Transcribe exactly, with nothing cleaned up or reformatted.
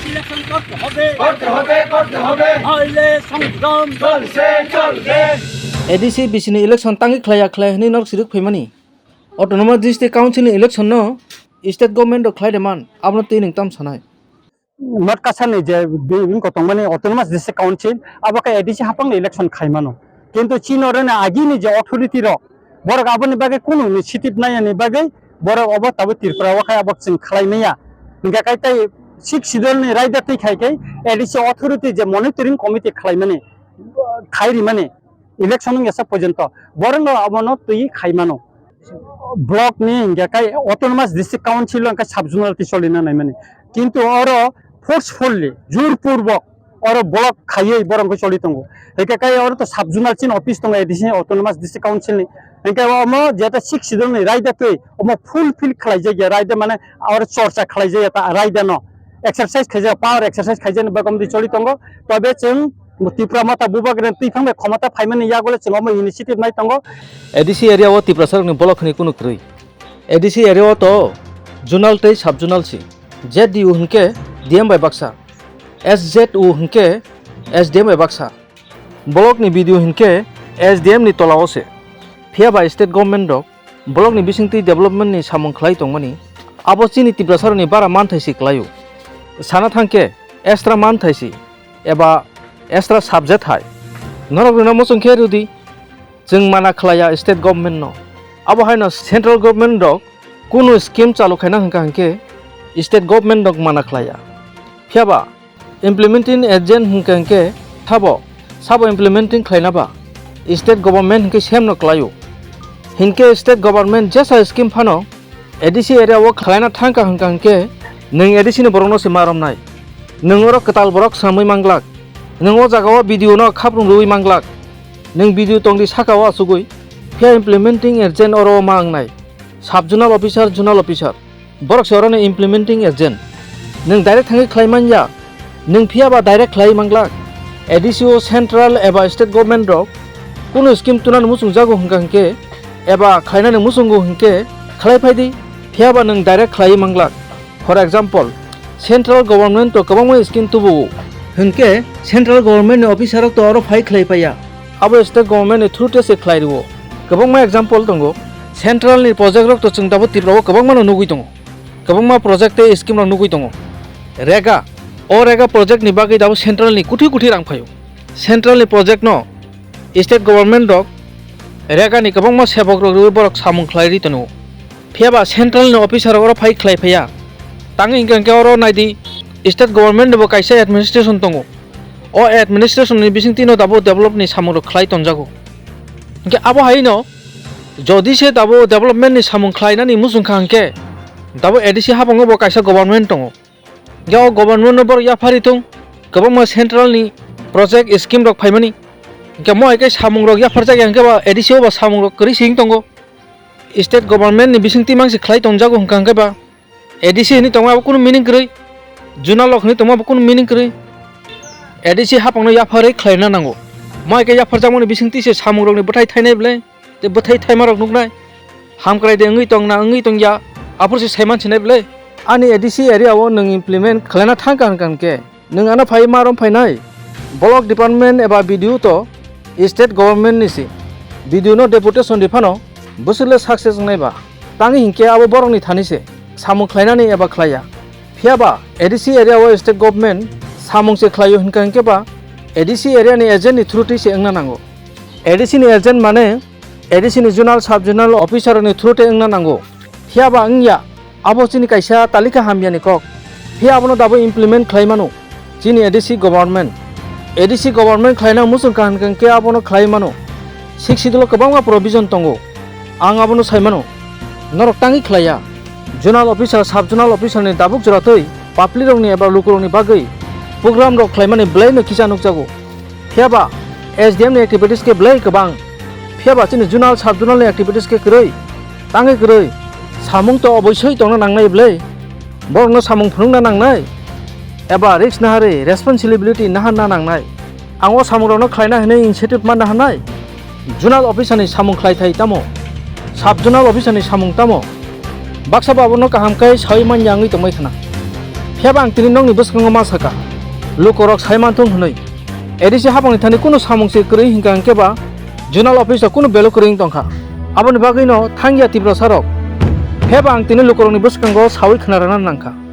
ইলেকশন করতে হবে, করতে হবে, করতে হবে। নইলে সংগ্রাম চলছে, চলবে। এডিসি বিসিনি election tangwi khlaiya khlaiya hwnwi norok sirwk phaimani. Autonomous District Council ni election no state government rok khlai de man, abono twi nwng tam sanai. North Cachar ni je bini kotong mani Autonomous District Council, abo khe A D C haphang ni election khai mano. Kintu chini oro ni agi ni je authority rok, borok aboni bagwi kunu initiative nai ani bagwi borok obo tabuk Tripura o khai abo chwng khlai maya. Hingkha kai tai Sixth Schedule ni raida twi khai khai A D C authority je monitoring committee khlai mani, khai ri mani. Election wngya sak porjonto borokno abono twi khai mano. Block ni hingkha khe Autonomous District Council o hingkha sub zonal twi cholina naimani. Kintu oro forcefully, jurpurwok oro block khaiwi borok hingkhe choli tongo. Hingkha khe oro to sub zonal chini office tongo A D C ni, Autonomous District Council ni. Hingkhe omo jeta Sixth Schedule ni raida twi omo fulfill khlaijakya, raida mane oro chorcha khlaijakya ta raida no. Exercise khaijak, power exercise khaijakni bagwi choli tongo. Tobe chwng Tipra Motha Bubagrani twiphang bai khomota phaimani yagulo chwng omo initiative nai tongo. A D C area o Tiprasarokni block hwnwi kunu kwrwi. A D C area o to zonal tei sub zonal si. Z D U hwnkhe D M bai baksa. S Z U hwnkhe S D M bai baksa. Block ni B D O hwnkhe S D M ni tola o se. Phiya ba state government rok block ni bisingtwi development ni samung khlai tongmani, abo chini Tiprasarokni bara manthai se kwlaio. Sana thangkhe extra manthai se eba extra subject hai. Norok rwna muchung khe rwdi, chwng mana khlaiya state government no. Abo haino central government rok kunu scheme chalu khaina hwnkha hwnkhe state government rok mana khlaiya. Phiya ba implementing agent hwnkha hwnkhe sabo, sabo implementing khlaina ba state government hwnkhe semno kwlaio. Hinkhe state government jesa scheme phano A D C area o khlaina thangkha hwnkha hwnkhe nwng A D C ni borokno se ma romnai. Nwng oro kwtal borok swnamwi manglak. Nwng o jaga o B D O no khaprung rwui manglak. Nwng B D O tongdi saka o achugwi, phiya implementing agent oro ma wngnai. Sub zonal officer, zonal officer. Borok se orono implementing agent. Nwng direct thangwi khlai man ya. Nwng phiya ba direct khlai manglak. A D C o central eba state government rok kunu scheme tunani muchungjago hwnkha hwnkhe eba khlainani muchungo hwnkhe khlai phai di. Phiya ba nwng direct khlai manglak. For example, central government to kwbangma scheme tubuo. Hwnkhe central government ni officer rok to oro phai khlai phaiya. Abo state government ni through te se khlai rwo. Kwbangma example tongo. Central ni project rok to chwng dabo Tripura o kwbangma no nugwi tongo. Kwbangma project tei scheme rok nugwi tongo. Rega, o Rega project ni bagwi dabo central ni kuthi kuthi rang phaio. Central ni project no state government rok Rega ni kwbangma sebok rok rwui borok samung khlai ri tongo. Phiya ba central ni officer rok oro phai khlai phaiya. Tang hingkha hingkhe oro naidi state government ni bo kaisa administration tongo. O administration ni bisingtwi no dabo develop ni samung rok khlai tonjago. Hingkhe abo hai no jodi se dabo development ni samung khlai nani muchung kha hingkhe dabo A D C habango bo kaisa government tongo. Hingke o government no borok yaphari thung, kwbangma central ni project scheme rok phaimani. Hingke mo hai khe samung rok yapharjak ya hingke ba A D C o ba samung rok kwrwi se wng tongo. State government ni bisingtwi mangsi khlai tongjago hingka hingke ba A D C hinwi tongma abo kunu meaning kwrwi, zonal rok hinwi tongma abo kunu meaning kwrwi. A D C hapang no yapharwi khlaina nango. Mo hai khe yapharjakmani bisingtwi se samung rok ni bwthai thainai belai. Tei bwthai thaimarok nuknai, hamkrai de wngwi tong na wngwi tong ya, aphuru se saiman sinai belai. Ani A D C area o nwng implement khlaina thang kha hwnkha hwnkhe, nwng ano phai ma rom phainai? Block department eba B D O to state government ni se, B D O no deputation ri phano bwswk le success wngnai ba? Tangwi hinkhe abo borokni thani se samung khlainani eba khlaiya. Phiya ba A D C area o state government samung se khlaio hwnkha hwnkhe ba A D C area ni agent ni through twi se wngna nango. A D C ni agent mane A D C ni zonal sub zonal officer ni through tei wngna nango. Phiya ba wngya, abo chini kaisa talika hamya ni kok. Phiya abono dabo implement khlai mano chini A D C government. A D C government khlaina muchung kaham khe abono khlai mano. Sixth Schedule o kwbangma provision tongo. Ang abono sai mano. Norok tangwi khlaiya. Zonal officer, sub zonal officer ni dabuk jora twi public rokni eba lukurokni bagwi program rok khlaimani belai no kisa nukjago. Phiya ba S D M ni activities khe belai kwbang. Phiya ba chini zonal sub zonal ni activities khe kwrwi. Tangwi kwrwi. Samung to oboisoi tongna nangnai belai. Borokno samung phunukna nangnai. Eba risk naharwi responsibility naharna nangnai. Ang o samungrokno khlaina hinwi initiative manna hwnai? Zonal officer ni samung khlai thai tamo? Sub zonal officer ni samung tamo? Baksa bo abono kaham khe saui manya wngwi tongbai khna. Phiyaba ang tini nokni bwskango ma sakha, lukorok sai manthung hwnwi. A D C hapangni thani kunu samung se kwrwi hinkha hinkhe ba zonal office o kunu value kwrwi wng tongkha. Aboni bagwino thangya Tiprasarok. Phiyaba ang tini lukorokni bwskango sawi khna rwna nangkha.